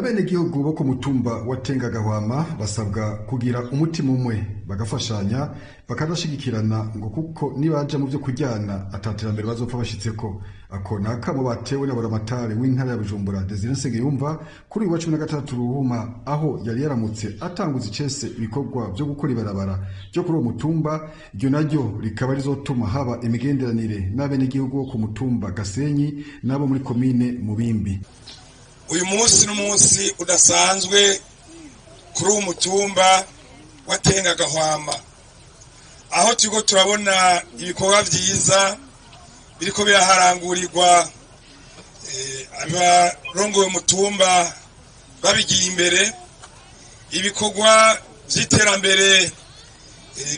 Abenegihugu bo ku mutumba wa Tengagahwama basabwa kugira umutima umwe, bagafashanya, bakanashigikirana, ngo kuko nibaja mu vyo kuryana ataterambere bazopfa bashitseko. Ako ni akamo batewe na buramatari w'intara ya Bujumbura, Desire Nsengiyumva, kuri uyu wa 16 Ruhuma, aho yari yaramutse atanguza icese ibikorwa vyo gukora ibarabara ryo kuri uwo mutumba. Iryo naryo rikaba rizotuma haba imigenderanire n'abenegihugu bo ku mutumba Gasenyi n'abo muri komine Mubimbi. Uyu munsi n'umunsi udasanzwe kuri uwo mutumba wa Tengagahwama, aho turiko turabona ibikorwa vyiza biriko biraharangurirwa, abarongoye umutumba babigiye imbere, ibikorwa vy'iterambere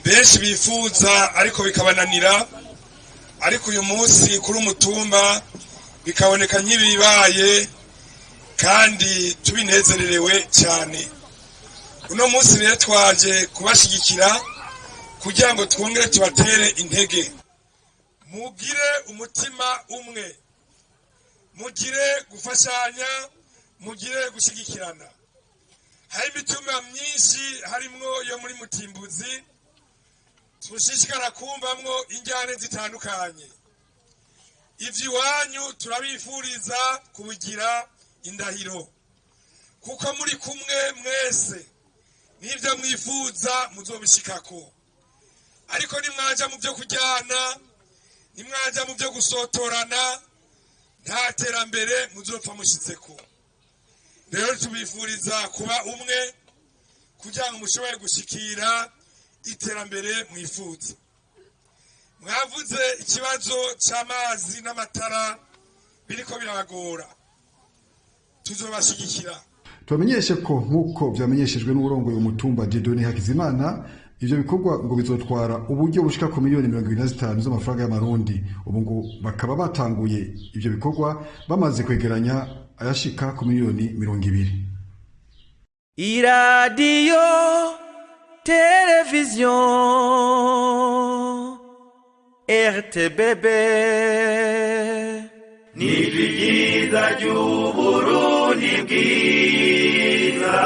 benshi bifuza ariko bikabananira, ariko uyu munsi kuri umutumba bikaboneka nk'ibibaye kandi tubinezererewe cyane. Uno munsi rero twaje kubashigikira kugira ngo twongere tubatere intege. Mugire umutima umwe, mugire gufashanya, mugire gushyigikirana. Hari imitumba myinshi, harimwo yo muri Mutimbuzi, tushishikara kumvamwo injyane zitandukanye. Ivyo iwanyu turabifuriza kubigira indahiro, kuko muri kumwe mwese n'ibyo mwifuza muzobishikako. Ariko nimwaja mu byo kujyana, nimwaja mu byo gusotorana, nta terambere muzopfa mushitseko. Rero tubifuriza kuba umwe kugira ngo mushobore gushikira iterambere mwifuza. Mwavuze ikibazo c'amazi n'amatara biriko birabagora, tuzobashigikira. Tubamenyeshe ko nk'uko vyamenyeshejwe n'uwurongoye umutumba, Dieudonné Hakizimana, ivyo bikorwa ngo bizotwara uburyo bushika ku miliyoni 25 z'amafaranga y'amarundi. Ubu ngo bakaba batanguye ivyo bikorwa bamaze kwegeranya ayashika ku miliyoni 20. Iradiyo televiziyo RTBB Nijwi ryiza ry'Uburundi bwiza.